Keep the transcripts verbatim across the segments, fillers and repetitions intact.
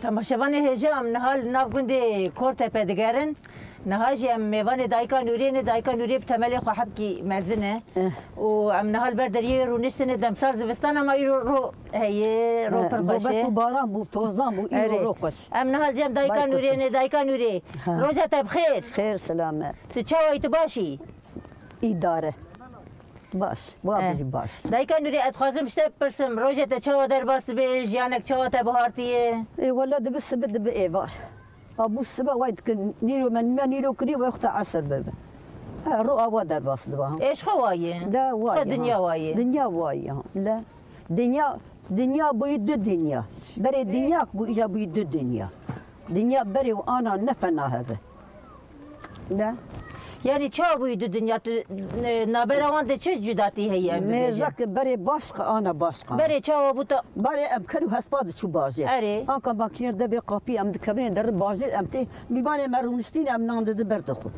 Temaşevanê hêja, em niha li nav gundê Kortepe digerin. Niha jî em mêvanê Dayika Nûrê ne. Dayika Nûrê bi temelê xwe hebkî mezin e. Eh. Û em niha li ber deriyê rûniştine, demsal zivistan ama îro ro heye, ro pir xweş e. Gobet û baran bû, tozan bû, îro ro xweş. Em niha li cem Dayika Nûrê ne. Dayika Nûrê, roja te bi xêr. Xêr, selamet. Tu çawa yî, tu baş î? Îdare. Baş, wa Eh. bijî baş. Dayika Nûrê, ez dixwazim ji te bipirsim, rojê te çawa derbas dibe, jiyanek çawa te bihartiye? Ê, wele dibi sibi dibi êvar. A bû sibe way dikin, nîro me, me nîro kirî, wexta esir bibe. Ha, ro awa derbas diba. Ê, ji xwe waye? De waye, Xwe dinya ha. waye? Dinya waye, ha. Le, dinya, dinya bûyî du dinya. Berê dinya bû, îja bûyî du dinya. Dinya berê û ana ne fena hebe. Ne? Yani çawa bûyî du dinya, tu, e, nabera wan de çi cudatî heye em bibêjin? Mêzek berê başqa, ana başqa. Berê çawa bû ta? Berê em ker û hespa diçû bajêr. Erê. Anka makîne de bê qapî em dikevin der bajêr, em tê mîvanê me rûniştîn em nan didi ber dixwe.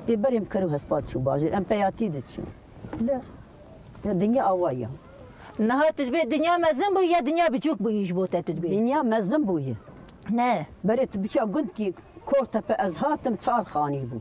Ê berê em ker û hespa diçû bajêr, em peyatî diçûn. Le. Ya dinya awa ya. Niha tu dibê dinya mezin bû ya dinya biçûk bûyî ji bo te tu dibê? Dinya mezin bûyî. Ne. Berê tu biçiya gund kî Kortepe ez hatim çar xanî bû.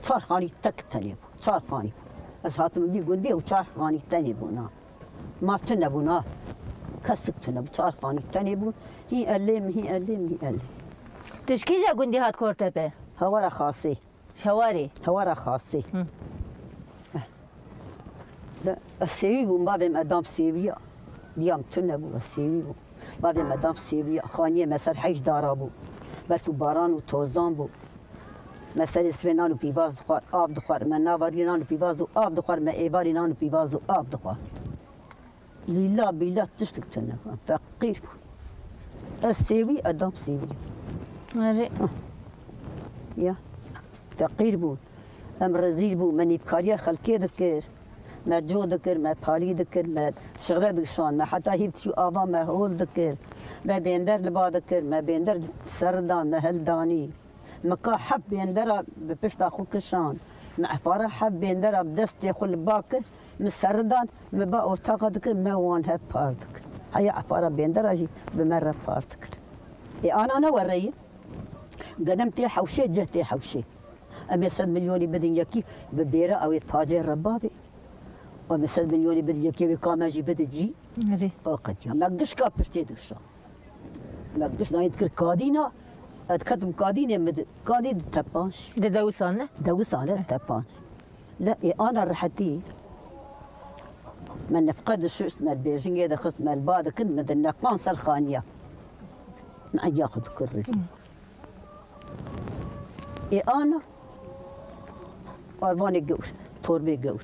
Çar xanî tek tenê bû. Çar xanî. Ez hatim vî gundê û çar xanî tenê bûna. Ma tune bûna. Kesik tune bû. Çar xanî tenê bû. Hî elê min, hî elê min, hî elê. Tu ji kîja gundî hat Kortepe? Hewara Xasê. Ji Hewarê? Hewara Xasê. Hı. De, ez sêwî bûm, bavê me dam sêwiya. Diyam tune bû, ez sêwî bûm. Bavê me dam sêwiya. Xaniyê me ser heyş dara bû. Berf û baran û tozan bû. Me serê sibê nan û pîvaz dixwar, av dixwar. Me navarî nan û pîvaz û av dixwar. Me êvarî nan û pîvaz û av dixwar. Lîla bîla tiştik tune bû. Feqîr bû. Ez sêwî, edam sêwî. Erê. Ya. Feqîr bû. Em rezîl bû. Me nîvkariya xelkê dikir. Me co dikir, me palî dikir, me şixle dikişand. Me heta hîv çû ava me hol dikir. Me bênder li ba dikir, me bênder ser dan, me hildanî. Mika heb bêndera bi pişta xwe kişand. Mi efara heb bêndera bi destê xwe li ba kir, mi seridan, mi ba ortaxa dikir, me wan hev par dikir. Heya efara bêndera jî bi me re par dikir. Ê ana ne were ye? Genim tê hewşê, cih tê hewşê. Em ê sed milyonî bidin yekî, bi bêra ew ê pacê re bavê. Em ê sed milyonî bidin yekî, wê ka me jî bide cî. Erê. O qetiya. Me gişka piştê dikişa. Me giş nayê dikir kadîna, ez diketim kadînê min di, kadî di tepanç. Di dewisa ne? Dewisa ne Eh. tepanç. Le ê ana rehetî. Me nefqe dişuşt, me bêjingê dixist, me li ba dikin, min di neqan ser xaniya. Me enciya xwe dikir rî. Ê ana arvanê gewr, torbê gewr.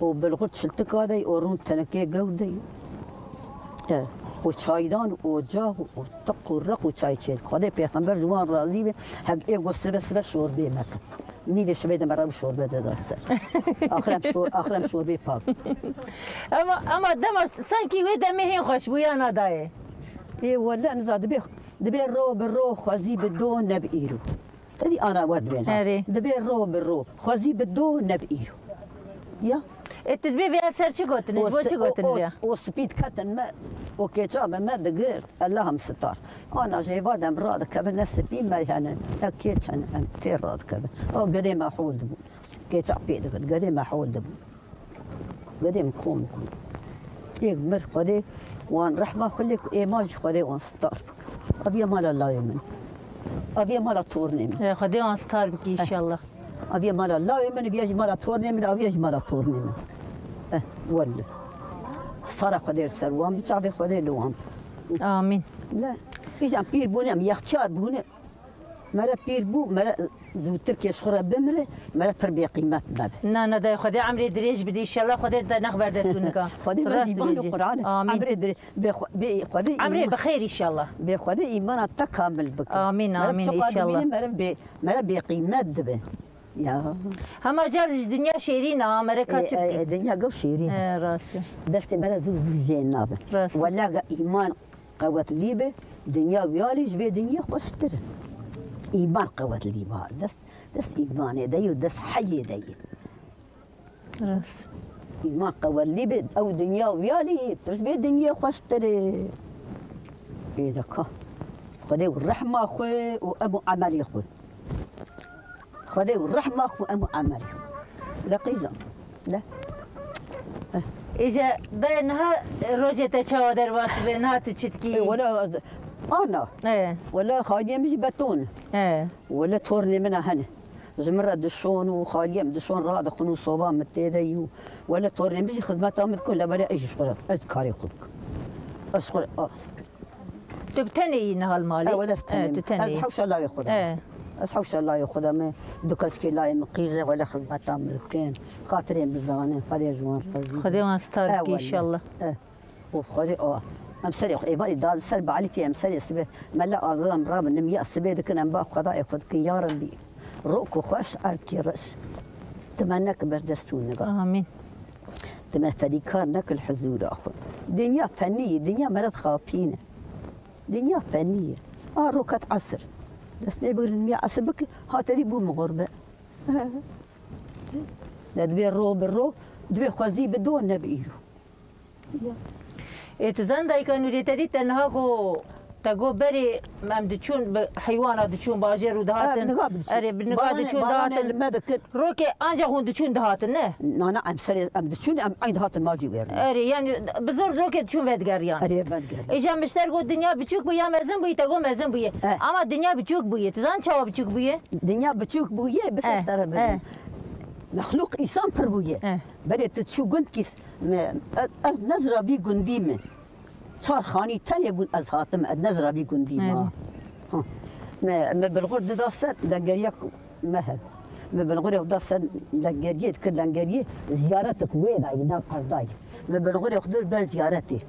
Û bilxurt çiltika dey, û rûn tenekê gewr dey. E, û çaydan, û ocax, û tiq û req û çay çêr. Xwedê pêxember ji wan razî be, hek ê got sibe sibe şorbê meke. Nîvê şivê de me re bi şorbê de da ser. Axirem şor-, axirem şorbê pak. Ama, ama dema sankî wê demê hên xweşbûya nadayê. Ê wele niza dibê, dibê ro bi ro xwezî bi do ne bi îro. Tedî ana we dibên ha. Erê. Dibê ro bi ro. Xwezî bi do ne bi îro. Ya. E, tu dibê vê ser çi gotin? Ji bo çi gotin vê? O spî diketin me, o kêça me, me digir. Ella hem sitar. Ana jê va dem radikevin ne spî me hene, ne kêç hene, em tê radikevin. O gedê me hol dibûn. Kêça pê dikir, gedê me hol dibûn. Gedê min kom bû. Yek mir Xwedê wan rehma xwe lê ku ê ma jî Xwedê wan sitar bike. Aviya mala lawê min. Aviya mala tornê min. E, Xwedê wan sitar bike inşallah. Aviya mala lawê min, aviya jî mala tornê min, aviya jî mala tornê min. Eh, welle. Sara Xwedê li ser wan, bi çavê Xwedê li wan. Amîn. Ne. Îjan pîr bûne, em yexçar bûne. Mere pîr bû, mere zûtir kê ji xwe re bimire, mere pir bêqîmet mebe. Na, na, dayê Xwedê emrê dirêj bide, înşallah Xwedê te nex ber destûnika. Xwedê Tu rast dibêjî. Qur'an. Amîn. Emrê dirê-, bê xwe-, bê Xwedê Emrê îman-, bi xêr înşallah. Bê Xwedê îmana te kamil bike. Amîn, Mere amîn, çiqa înşallah. Dimîne, mere bê-, mere bêqîmet dibe. Ya. Hema car ji dinya şêrîn a, mere ka E, çi e, bike? E, dinya gew şêrîn. E, rast e. Destê mere zû zû jê nabe. Rast e. Wela ge îman Qewetlî be, dinya wiyalî ji vê dinyê xweştir e. Îman qewetlî be, dest, dest îmanê de ye û dest heyê de ye. Rast. Îman qewetlî be, ew dinya wiyalî pir ji vê dinyê xweştir e. Ê de ka. Xwedê û rehma xwe û em û emelê xwe. Xwedê û rehma xwe em û emelê xwe. Le qîzan. Le. Îca dayê niha rojê te çawa derbas dibe, niha tu çi dikî? Ê, wela, ana. Ê. Wela xaliyê min jî beton. Ê. Wela tornê min a hene. Ji min re dişon û xaliyê min dişon radixin û soba min tê de yî û wela tornê min jî xizmeta min dikin, lê belê ez ji xwe re, ez karê xwe dikim. Ez xwe re, a. Tu bi tenê yî niha li malê? E, wele ez tenê E, tu me. Tenê Ez yî. Hewşa layê xwe de E. me. Ez hewşa layê xwe de me. Du keçikê layê min qîz e, wele xizmeta min dikin. Xatirê min dizanin, Xwedê ji wan razî be. Xwedê wan star E, bike wele. Înşallah. E. Of, Xwedê, o. Em serê xwe, êvarî da ser balîtî em serê sibê. Mele azad em rabin, nimiya sibê dikin, em ba Xwedayê xwe dikin, ya Rebbî. Roko xweş, erkî reş. Ti me neke ber dest û niga. Amîn. Ti me fedîkar neke li huzûra xwe. Dinya fenî ye, dinya meret xapîn e. Dinya fenî ye. A roket esir. Dest pê bigirin dinya esir bike, ha te dî bû min xurbe. Ne dibê ro bi ro, dibê xwezî bi do ne bi îro. Ya. Ê, tu zan dayika Nûrê te dî te niha ku te got berê em diçûn bi heywana diçûn bajêr û dihatin. Ev niha bi diçûn. Erê, bi niha Baranê, diçûn baranê dihatin. Li me dikir. Rokê anca hûn diçûn dihatin, ne? Na, na, em serê, em diçûn, em eyn dihatin malcî wêrin. Erê, yani bi zor zorkê diçûn vedigeriyan. Erê, vedigeriyan. Îja mişter got dinya biçûk bû ya mezin bûyî, te got mezin bûyî. Eh. Ama dinya biçûk bûyî. Tu zan çawa biçûk bûyî? Dinya biçûk bûyî, bi Eh, ser eh. Mexlûq îsan pir bûyî. Eh. Berê tu çû gund kî Me, ez, ez nezra vî gundî me. Çar xanî tenê bûn ez hatim, ez nezra vî gundî me. Erê. Ha. Me, me bilxur dida ser lengeriyek me hev. Me bilxurê xwe da ser lengeriyê, dikir lengeriyê ziyaretik wê dayî, nav erdayî. Me bilxurê xwe dir ber ziyaretê.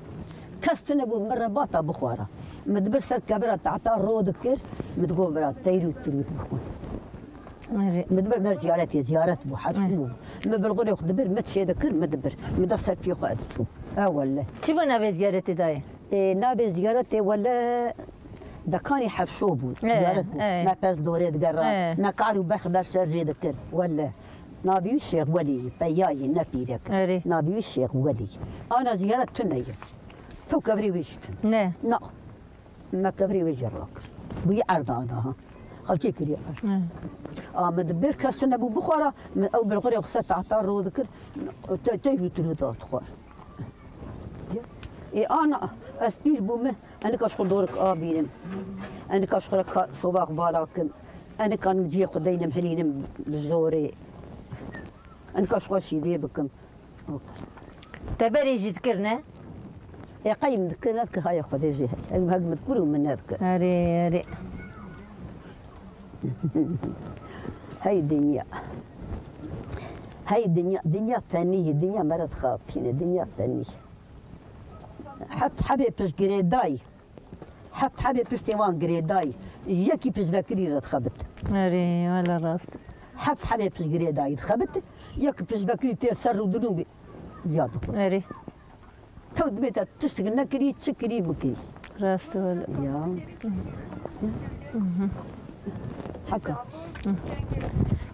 Kes tune bû min re bata bixwara. Me dibir ser kebira tahta ro dikir, me digot bira teyr û tirût bixwin. Erê. Min dibir ber ziyaretê, ziyaret bû, hevşû bû. Min bilxurê xwe dibir, min çê dikir, min dibir. Min da ser piyê xwe ez diçûm. E wele. Çi bû navê ziyaretê dayê? Ê, navê ziyaretê wele dekanî hevşo bû. Ê, ziyaret bû. Ê. Me pez dorê digera, Ê. Me kar û berx ber ser jê dikir. Wele. Navî wî Şêx Welî, peyayî, ne pîrek. Erê. Navî wî Şêx Welî. Ana ziyaret tune ye. Tew kevirî wî jî tune. Ne. Na. Me kevirê wê jî rakir. Bûyî erda da ha. Xelkê kiriye erd. Hı. A, min di bir kes tune bû bixwara, min ew bilxurê xwe ser tahta ro dikir, te, te yû tune da dixwar. Ê, ana, ez pîr bûme, enika ji xwe dorik a bînim. Enika ji xwe re ka-, soba xwe bala kim. Enika min cihê xwe deynim, hilînim bi zorê. Enika ji xwe şîvê bikim. Te berê jî dikir, ne? Ê, qey min dikir, nedikir, haya Xwedê jî. Heg, heg min dikir û min nedikir. Erê, erê. Hey dinya. Hey dinya, dinya fenî ye, dinya meret xapîne, dinya fenî. Heft hebê pişt girêdayî. Heft hebê piştê wan girêdayî, yekî pişt vekirî re dixebit. Erê, wele rast. Heft hebê pişt girêdayî dixebit, yekî pişt vekirî tê ser rûdinû bi-, ya dixwe. Erê. Tew dibê te tiştek nekirî, çi kirî bikirî. Rast wele. Ya. Heka.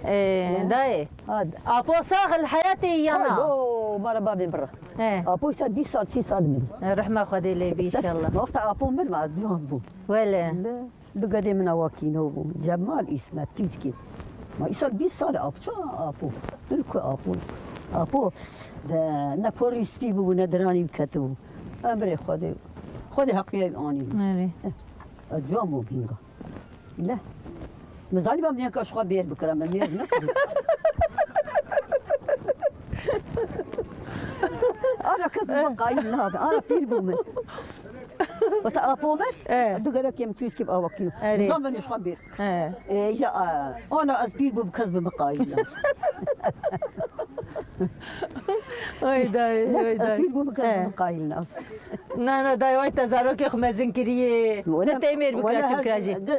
Ee, dayê. Hadi. Apo sax li heyatê yana. Alo, mara babê bira. He. Apo îsal bîst sal, sî sal min. Rehma Xwedê lê bî înşallah. Wexta Apo mir ma ez ciwan bûm. Wele. Le, du gedê min awa kîno bû. Cemal, Îsmet, Tîçkî. Ma îsal bîst sal e Apo. Ça Apo? Dur ku Apo. Apo de ne porî spî bû, ne diranî ketibû. Emrê Xwedê. Xwedê heqiyê anî. Erê. Eh, ciwan bû bînga. Le. Min zanî ba min yeka ji xwe bêr bikira, min bêr nekirî. Ana kes min qayîl nabe, ana pîr bû min. Wata Apo min, Eh. du gerekê min tûj kib awakî. Erê. Zan min ji xwe bêr. Eh. Ê, ja, a, ana ez pîr bûm, kes bi min qayîl nabe. Oy dayê, oy dayê. Ez pîr bûm, kes bi min Eh. qayîl nabe. Na, na, dayê, way te zarokê xwe mezin kiriye. Wele, Ne teymêr bikira wele çi her bikira jî. du,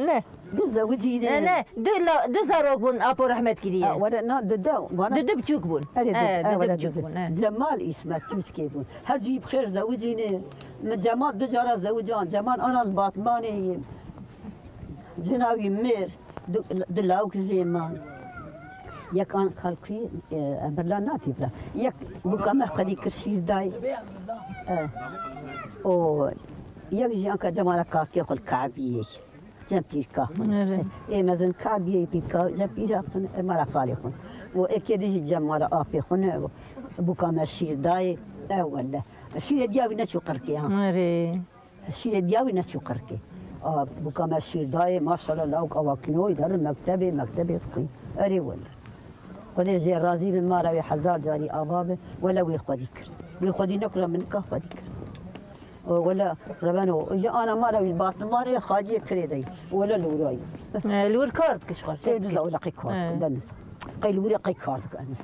Ne. du zewicî Ne, ne. ne, du la, du zarok bûn Apo rehmet kiriye. Ha, wele, na, du, du, wele. Du, du biçûk bûn. Erê, du, Eh, ha, du, du wele, biçûk du, du. bûn, eh. Cemal, Îsmet, tûçkê bûn. Her cî bi xêr zewicîne. Min Cemal du cara zewican. Cemal ana li Batmanê ye. Cina wî mir. Du, du lawik jê man. Yek an kalkî, e, em birla natî bira. Yek bûka me xwedî kir şîr day. E, o, Yek jî anka cem mala kakê xwe li Kabiyê. Cem pîrka xwe. Ê mezin Kabiyê pîrka, cem pîra xwe, ê mala xalê xwe. Û êkê dî jî cem mala apê xwe ne, bûka me şîr dayê, e wele. Şîrê diya wî neçû qirkê ha. Şîrê diya wî neçû qirkê. A, bûka me şîr dayê, maşallah lawik awa kinoyî derin mektebê, mektebê dixwîn. Erê wele. Xwedê jê razî be, mala wê hezar carî ava be, wele wê xwedî kir. Wê xwedî nekira min ka xwedî kir. O, wele reveno, ji ana mala wî batlimarê xaliyê kirê dey. Wele li wirayî. E, li wir kar dike ji xwe. Sê diza wele qey kar dike, deniz. Qey li wirê qey kar dike, deniz.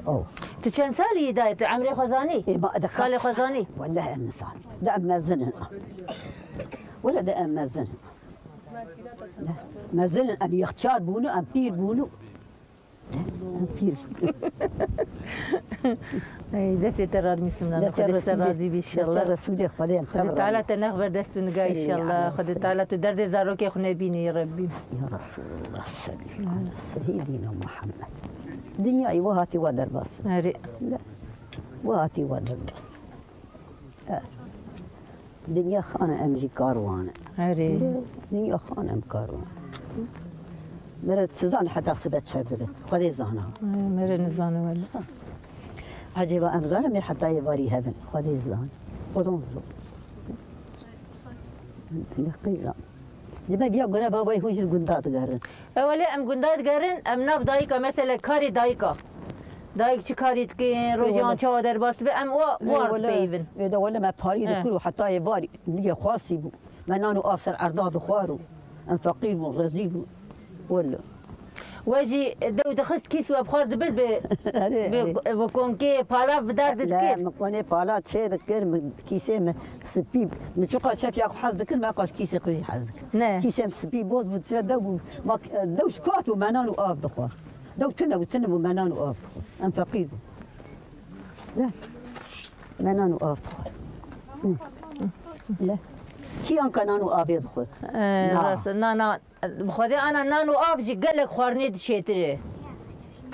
Oh. Tu çend salî yî dayê? Tu emrê xwe zanî? Ê, ma, de Salê xwe zanî? Wele em nizan. De em mezin in. Wele de em mezin in. De mezin in, em yextiyar bûn, em pîr bûn. Em pîr. Ey, destê te radmîsim nana. Destê Xwedê ji te Resûlê, razî bî inşallah. Destê Resûlê Xwedê em Xwedê Teala te nex ber dest û niga inşallah. Xwedê Teala tu derdê zarokê xwe nebînî ya Rebbî. Ya Resulullah, şehîdîna Muhammed. Dinyayê we hatî we derbas. Erê. Wa hatî we derbas. Dinya xan e, em jî karwan in. Erê. Dinya xan e, em karwan in. Mere sizan heta sibe çer dibe. Xwedê zana. Ê, mere nizane wele. Ecêba em zanim ê heta êvarî hebin. Xwedê zan. Xwedon zor. Dibe qîra. Dibe diya gure babayê hûn jî gunda digerin. E, welê em gunda digerin, em nav dayika, mesele karê dayika. Dayik çi karî dikin, rojê wan çawa derbas dibe, em wa, war dipeyivin. Ê de wele me parî dikir û heta ê varî nigê xwasî bû. Me nan û av ser erda dixwar û em feqîr bûn, rezîl bûn. Wele. We jî dew dixist kîs we bixwar dibir bi, bi, bi konkê palav bi dar didikir. Min konê pala çê dikir, min kîsê min spî, min çiqas şefiya xwe hez dikir, me qas kîsê xwe jî hez dikir. Ne. Kîsê min spî boz bû, çê dew bû, ma, dew ji ku hat û me nan û av dixwar. Dew tune bû, tune bû, me nan û av dixwar. Em feqîr bûn. Le. Me nan û av dixwar. Le. Kî anka nan û avê dixwar? Rast, na, na, bi Xwedê ana nan û av jî gelek xwarinê dişêtire.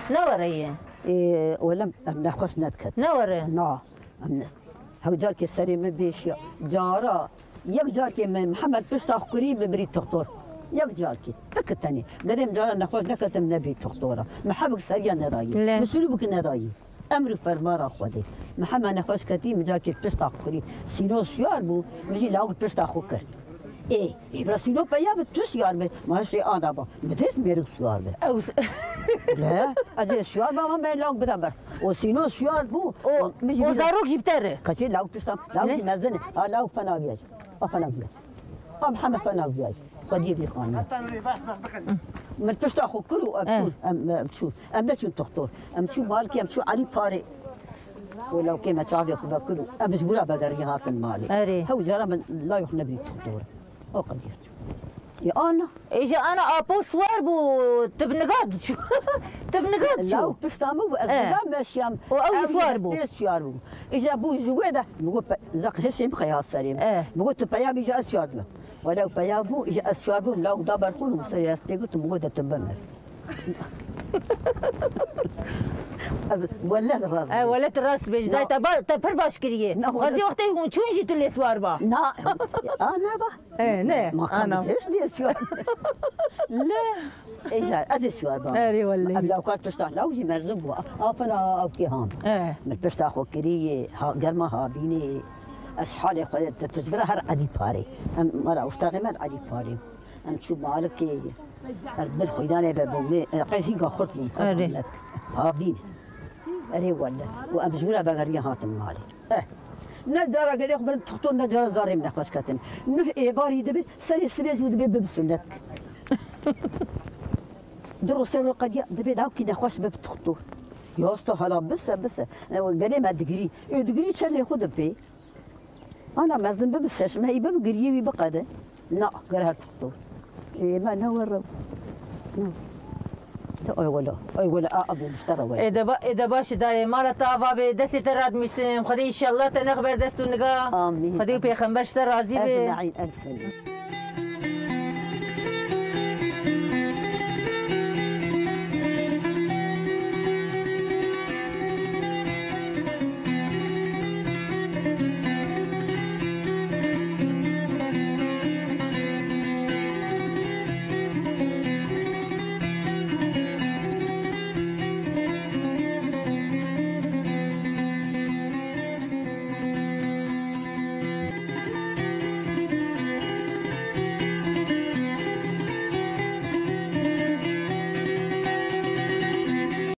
Ne were ye? Ê, wele em nexweş nediket. Ne were? Na. Em ne. Hew carkê serê min bêşiya. Cara, yek carkê min Mihemed pişta xwe kirî min birî toxtor. Yek carkê. Tiki tenê. Gedê min cara nexweş neketim nebî toxtora. Min hebik seriya nedayî. Le. Min sülûbik nedayî. Emr û fermara Xwedê. Min hema nexweş ketî, min carkê pişta xwe kirî. Sîno siyar bû, min jî lawik pişta xwe kir. Ê, ê bira sîno peya bi tu siyar be. Ma hişê ana ba. Bi dest mêrik siyar be. Ew s- Le, ez ê siyar be, ama me lawik bida ber. O sîno siyar bû. O, min jî o bîra- zarok jî bi te re. Kaçê lawik pişta, lawik jî mezin e. Ha lawik fena gel. A fena gel. Em heme fena giyayî. Xwediyê vî xanî. Min pişta xwe kir û em çûn, em, em çûn. Em neçûn toxtor. Em çûn malkê, em çûn Elî Parê. Wê lawkê me çavê xwe vekir û em ji wira vegeriyan hatin malê. Erê. Hew cara min layok nebî toxtor. O qediyet. Ya ana. Ê, ji ana apo siwar bû, tu bi niga diçû. Tu bi niga diçû. Law pişta min bû, ez niga meşiyam. O ew jî siwar bû. Ew jî siwar bû. Îja bû ji wê de, min got, pe-, zaq hişê min xeya serê min. Eh. Min got, tu peya bî, îja ez siyar dibim. Wele ew peya bû, îja ez siyar bûm, law da ber xwe û min serê ez pê girtim, min got, de tu bimir. Ez, wele rast. Eh, wele tu rast bêjî. Na. Dayê te ba-, te pir baş kiriye. Na, wele. Xwezî wextê hûn çûn jî tu lê siyar ba. Na, a, ne ba. Eh, ne, ma ana. Hêş lê siyar. Le. Êja, ez ê siyar bam. Erê wellehî. Ev lawka pişta law jî mezin bû. Afina ew kê han. Eh. Min pişta xwe kirî, ha, germa havînê. Ez halê xwe te tijbira her Elî Parê. Em mara uftaxê me Elî Parê. Em çû malikê. Ez bil xwîdanê be bû. Qey hînga xurt bûm. Erê. Havîn. Erê welle. Û em ji wira vegeriyan hatin malê. Eh. Ne cara gelê xwe birin tuxtor, ne cara zarê min nexweş ketin. Nuh êvarî dibe, serê sibê zû dibe bibe sunnet. Du roj sê roj qediya dibe dawkî nexweş bibe tuxtor. Ya usta hala bise, bise. E, gelê me digirî. E, digirî çendê xwe dipê. Ana mezin bibe, şeş mehî bibe, giriyê wî biqede. Na, ger her tuxtor. Ê, me ne were. Na. Te ay wela, ay wela, a, a, bu müştera wela. Ê de ba-, ê de baş dayê, mala te ava be, destê te radmîsim. Xwedê inşallah te nex ber dest û niga. Amîn. Xwedê û pêxember ji te razî be. Ecmaîn, ecmaîn.